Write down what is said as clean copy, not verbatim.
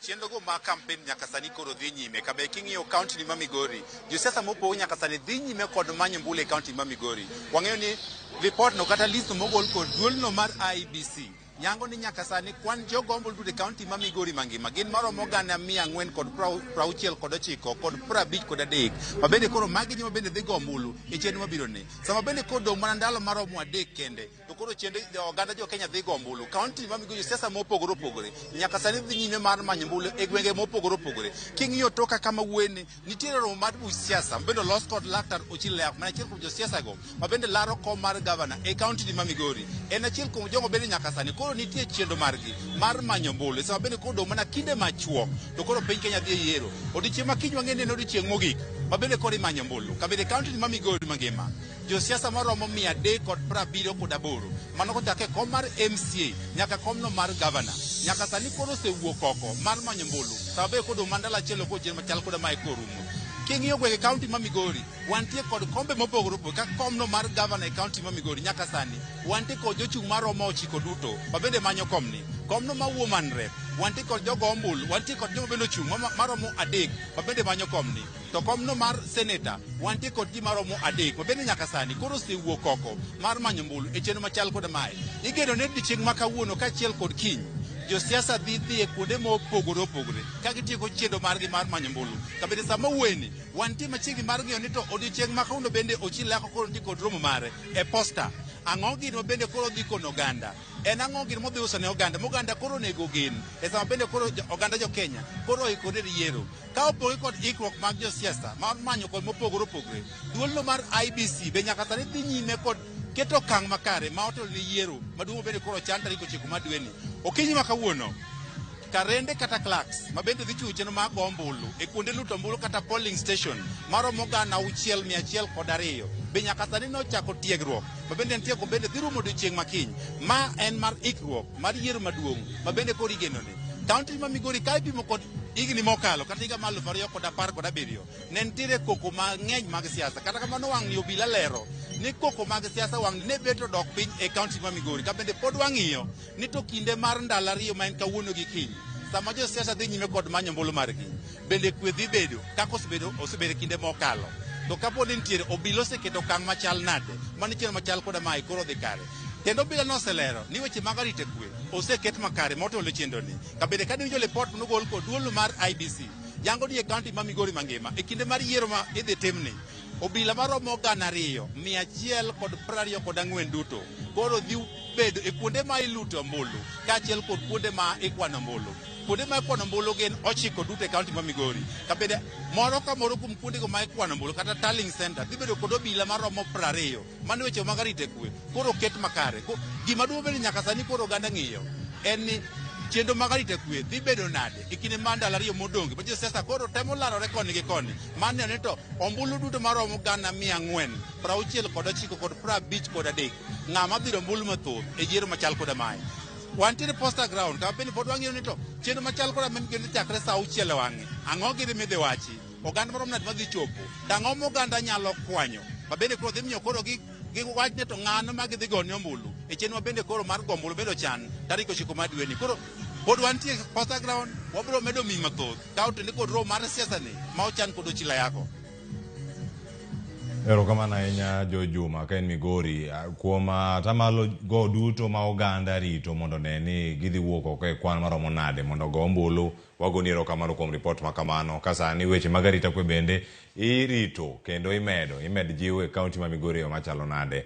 Chenrogo mag kampen nyaka sani koro dhi nyime. Kabe king'iyo kaunti ni ma Migori, josiasa mopogore nyaka sani dhi nyime kod manyo ombulu e kaunti ma Migori. Wang'eyo ni ripot no kata list no mogol kod duolno mar IEBC nyango ni nyaka sani kwan jogo ombulu duto e kaunti ma Migori mangima gin maromo 469 kod 53. Mabende koro magi joma bende dhi go ombulu e chenro mabiro ni. Sama bende koro dong' mana ndalo maromo 3 kende to koro chenro oganda jo Kenya dhi go ombulu. Kaunti ma Migori josiasa mopogore opogore nyaka sani dhi nyime mar manyo ombulu e gwenge mopogore opogore. King'iyo toka kama wuoyeni nitiere romo mar buch siasa mabende olos kod Laktar Ochilo Ayacko mana achiel kuom josiasa go mabende laro kom mar gavana e kaunti ni ma Migori. En achiel kuom jogo bende nyaka sani koro nitie chenro margi mar manyo ombulu. E sama bende koro dong' mana kinde machuok to koro piny Kenya dhi e yiero. Odiochieng' ma kiny wang'e ni en odiochieng' mogik mabende koro imanyo ombulu. Kabende kaunti ni ma Migori mangima josiasa maromo 378 mano kochake kom mar MCA nyaka komno mar gavana nyaka sani koro osewuok oko mar manyo ombulu sama be kodong' mana ndalo achiel ok chenro machal koda mae korumo. King'iyo gwenge kaunti ma Migori wantie kod kombe mopogore opogore kaka komno mar gavana e kaunti ma Migori nyaka sani wantie kod jochung' maromo 9 duto mabende manyo komni. Komno ma woman rep wantie kod jogo ombulu wantie kod joma bende ochung' maromo 3 mabende manyo komni. To komno mar seneta wantie kod ji maromo 3 mabende nyaka sani koro osewuok oko mar manyo ombulu e chenro machal koda mae. Igeno ni odiochieng' ma kawuono kaachiel kod kiny josiasa dhi dhi e kuonde mopogore opogore ka gitieko chenro margi mar manyo ombulu. Kabende sama wuoyeni wantie machiegni mar ng'iyo ni to odiochieng' ma kawuono bende Ochilo Ayacko koro nitie kod romo mare e posta. Ang'o gini ma bende koro dhi kono oganda? En ang'o gini modhi uso ne oganda? Moganda koro onego gen e sama bende koro oganda jo Kenya koro oikore ne yiero. Ka opogore kod ikruok mag josiasa mar manyo kod mopogore opogore, duolno mar IEBC be nyaka sani dhi nyime kod keto okang' makare ma otelo ne yiero maduong' bende koro ochan tarik 9 mar dweni. Okinyi ma kawuono, karende kata clerks ma bende dhi chiwo chenro mar go ombulu e kuonde luto ombulu kata polling station maromo 6102 be nyaka sani nochako tiegruok ma bende en tiegruok bende dhi rumo odiochieng' ma kiny. Ma en mar ikruok mar yiero maduong' ma bende koro igeno ni kaunti ma Migori ka ipimo kod higni mokalo kata higa mar 2017 ne nitiere koko mang'eny mag siasa. Kata kamano wang'ni obila lero ni koko mag siasa wang'ni ne bet odok piny e kaunti ma Migori. Ka bende pod wang'iyo ni to kinde mar ndalo 2 ma en kawuono gi kiny sama josiasa dhi nyime kod manyo ombulu margi bende kwe dhi bedo kaka osebedo osebedo e kinde mokalo. To kapo ni nitiere obila oseketo okang' machal nade mano chenro machal koda mae koro dhi kare. Kendo obila noselero ni weche mag arita kwe oseket makare motelo chenro ni. Kabende ka diwinjo lipot manogol kod duol mar IEBC yango ni e kaunti ma Migori mangima e kinde mar yiero ma idhi timni obila maromo 2124 duto koro dhi bedo e kuonde ma ilute ombulu kaachiel kod kuonde ma ikwano ombulu. Kuonde ma ikwano ombulu gin 9 duto e kaunti ma Migori. Kabende moro ka moro kuom kuondego ma ikwano ombulu kata tallying center dhi bedo kod obila maromo 20. Mano weche mag arita kwe koro oket makare. Gima duong' bende nyaka sani koro oganda ng'iyo en ni chenro mag arita kwe dhi bedo nade e kinde mar ndalo 2 modong' ma josiasa koro temo larore koni gi koni mar neno ni to ombulu duto maromo 469 kod 53 ng'ama biro ombulu mathoth e yiero machal koda mae. Wantiere posta ground kama bende pod wang'iyo ni to chenro machal koda mae geno chakre sa 6 e wang'e. Ang'o gini midhi wachi? Oganda marom nade madhi chopo? To ang'o ma oganda nyalo kwanyo? Ma bende koro dhi miyo koro gi giwach ni to ng'ano ma gidhi gone ombulu e chenro ma bende koro mar go ombulu bende ochan tarik 9 mar dweni. Koro pod wantie posta ground, wabiro medo miyi mathoth ka otende kod romo mar siasa ni ma ochan kod Ochilo Ayacko. Erokamano ahinya Jo Juma ka en Migori kuom atamalo go duto ma oganda rito mondo one ni gidhi wuok oko e kwan maromo nade mondo ogo ombulu. Wagoni erokamano kuom ripot ma kamano. Ka sani weche mag arita kwe bende irito kendo imedo imed jiw e kaunti ma Migori e yo machalo nade.